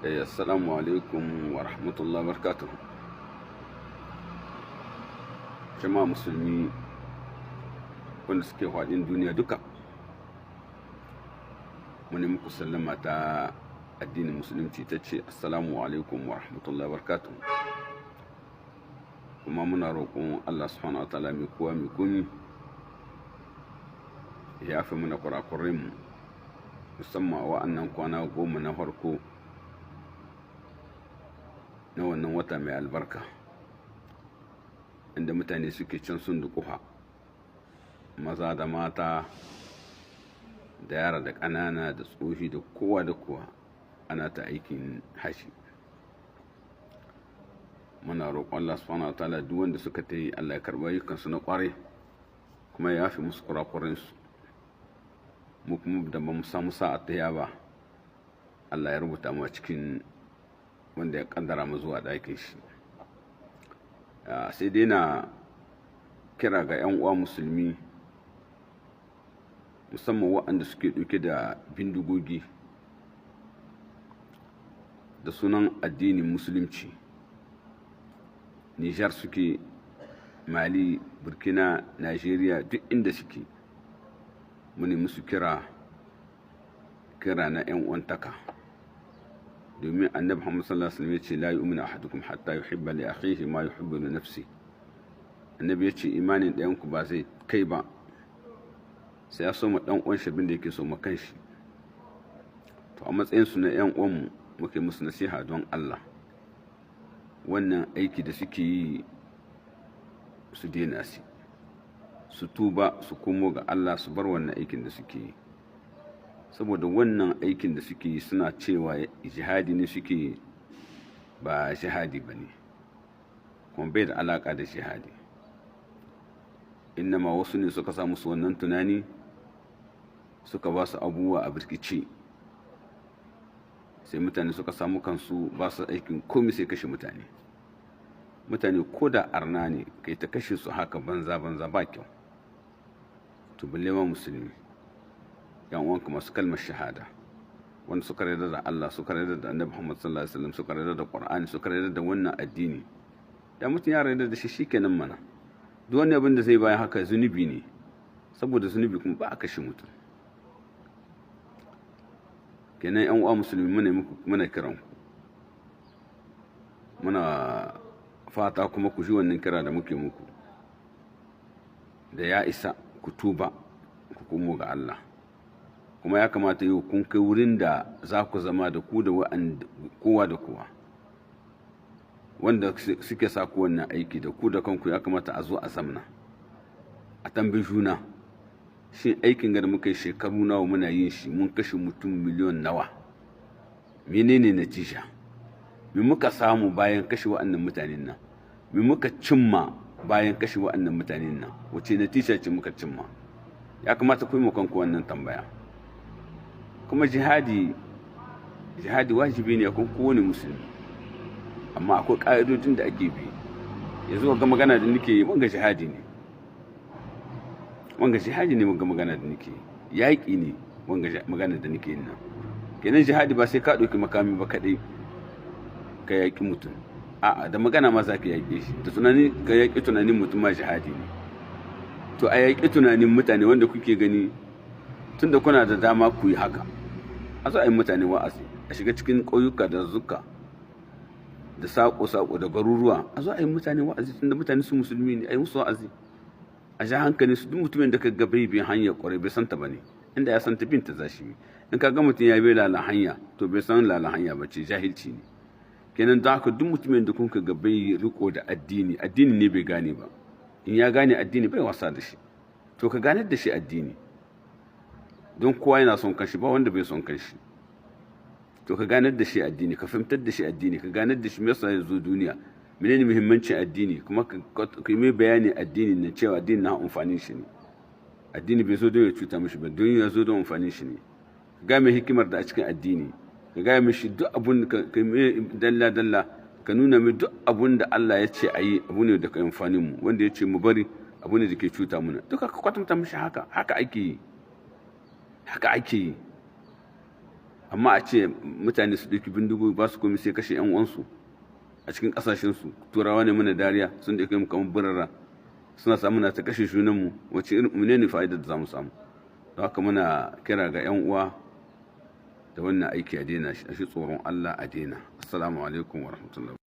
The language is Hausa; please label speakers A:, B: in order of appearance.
A: Assalamu alaikum wa rahmatullahi wa barakatuh. Jama'a musulmi wanda suke faɗin duniya duka, muni muku sallama ta addinin musulunci, ta ce assalamu alaikum wa rahmatullahi wa barakatuh. Kuma muna roƙon Allah subhanahu wa ta'ala, mai kowa mai komi, ya yafe mana kurakurinmu, musamman a wa'annan kwana 10 na farko na wannan wata mai albarka, inda mutane suke can sun dukufa, maza da mata da yara da ƙanana da tsohi da kowa da kowa, ana ta aikin haji. Muna roƙon Allah subhanahu wa ta'ala, duk wanda suka ta yi, Allah ya karɓa ayyukansu na ƙwarai kuma ya yafe musu kurakurinsu. Mu kuma da ba mu samu sa'a ta ba, Allah ya rubuta mu a cikin wanda ya kaddara mu zuwa ɗakin shi. Sai dai na kira ga 'yan uwa musulmi, musamman waɗanda suke ɗauke da bindigogi da sunan addinin musulunci, Nijar suke, Mali, Burkina, Nigeria, duk inda suke, muni musu kira, kira na 'yan uwantaka, domin Annabi Muhammad sallallahu alaihi wasallam ya ce: "La yu'minu ahadukum hatta yuhibba li akhihi ma yuhibbu li nafsi." Annabi ya ce imanin ɗayan ku ba zai kai ba sai ya so ma dan uwan shi abin da yake so ma kanshi. To, a matsayin su na 'yan uwanmu, muke musu nasiha don Allah, wannan aiki da suke yi su daina shi, su tuba, su komo ga Allah, su bar wannan aikin da suke yi, saboda wannan aikin da suke yi suna cewa jihadi ne suke yi, ba jihadi ba ne, kuma bai da alaka da jihadi. Ma wasu ne suka sa musu wannan tunani, suka ba su abubuwa a birkice, sai mutane suka samu kansu ba su aikin komai sai kashe mutane. Mutane ko da arna ne, kai ta kashe su haka banza banza, ba kyau. To, balle ma musulmi yan uwanka masu kalmar shahada, wanda suka yarda da Allah, suka yarda da Annabi Muhammad sallallahu alaihi wasallam, suka yarda da Qur'ani, suka yarda da wannan addini. Da mutum ya yarda da shi, shikenan mana. Duk wani abin da zai bayan haka zunubi ne, saboda zunubi kuma ba a kashe mutum. Kenan yan uwa musulmi, muna muku, muna kiran ku, muna fata kuma ku ji wannan kira da muke muku, da ya isa ku tuba, ku komo ga Allah. Kuma ya kamata yau kun kai wurin da za ku zama da ku da kowa da kowa wanda suke sa ku wannan aiki, da ku da kanku, ya kamata a zo a zamna a tambayi juna: shin aikin ga da muka yi, shekaru nawa muna yin shi, mun kashe mutum miliyon nawa, menene natija? Me muka samu bayan kashe wa'annan mutanen nan? Me muka cimma bayan kashe wa'annan mutanen nan? Wace natija ce muka cimma? Ya kamata ku yi kanku wannan tambaya. Kuma jihadi, jihadi wajibi ne akan kowane musulmi, amma akwai ƙa'idodin da ake bi. Yanzu ga magana da nake yi, wanga jihadi ne, wanga jihadi ne, wanga magana da nake yi yaƙi ne, wanga magana da nake yi nan. Kenan jihadi ba sai ka ɗauki makami ba kaɗai ka yaƙi mutum. A'a, da magana ma za ka yaƙe shi, da tunani ka yaƙi tunanin mutum ma jihadi ne. To, a yaƙi tunanin mutane wanda kuke gani, tunda kuna da dama ku yi haka, a zo a yi mutane wa'azi, a shiga cikin ƙauyuka da zuka da saƙo-saƙo da garuruwa, a zo a yi mutane wa'azi, tunda mutane su musulmi ne, a yi musu wa'azi, a sha hankali su. Duk mutumin da ka ga bai bin hanyar ƙwarai, bai santa ba ne. Inda ya santa, binta za shi yi. In ka ga mutum ya bi lala hanya, to bai san lala hanya ba ce, jahilci ne. Kenan da haka, duk mutumin da kun ga bai riko da addini, addini ne bai gane ba. In ya gane addini, bai wasa da shi. To, ka ganar da shi addini, don kowa yana son kanshi, ba wanda bai son kanshi. To, ka ganar da shi addini, ka fahimtar da shi addini, ka ganar da shi me yasa ya zo duniya, menene muhimmancin addini, kuma ka yi mai bayani addini na, cewa addini na amfanin shi ne. Addini bai zo don ya cuta mishi ba, don ya zo don amfanin shi ne. Ka ga mai hikimar da a cikin addini, ka gaya mishi duk abun ka mai dalla dalla, ka nuna mai duk abun da Allah ya ce a yi abu ne da ka amfanin mu, wanda ya ce mu bari abu ne da ke cuta muna. Duka ka kwatanta mishi haka. Haka ake yi, haka ake yi. Amma a ce mutane su ɗauki bindigo, ba su komai sai kashe yan uwansu a cikin ƙasashensu. Turawa ne mana dariya, sun ɗauke mu kamar birara, suna samu na ta kashe junanmu. Wace irin menene fa'idar da za mu samu? Don haka muna kira ga yan uwa da wannan aiki a daina shi, a shi tsoron Allah, a daina. Assalamu alaikum wa rahmatullahi.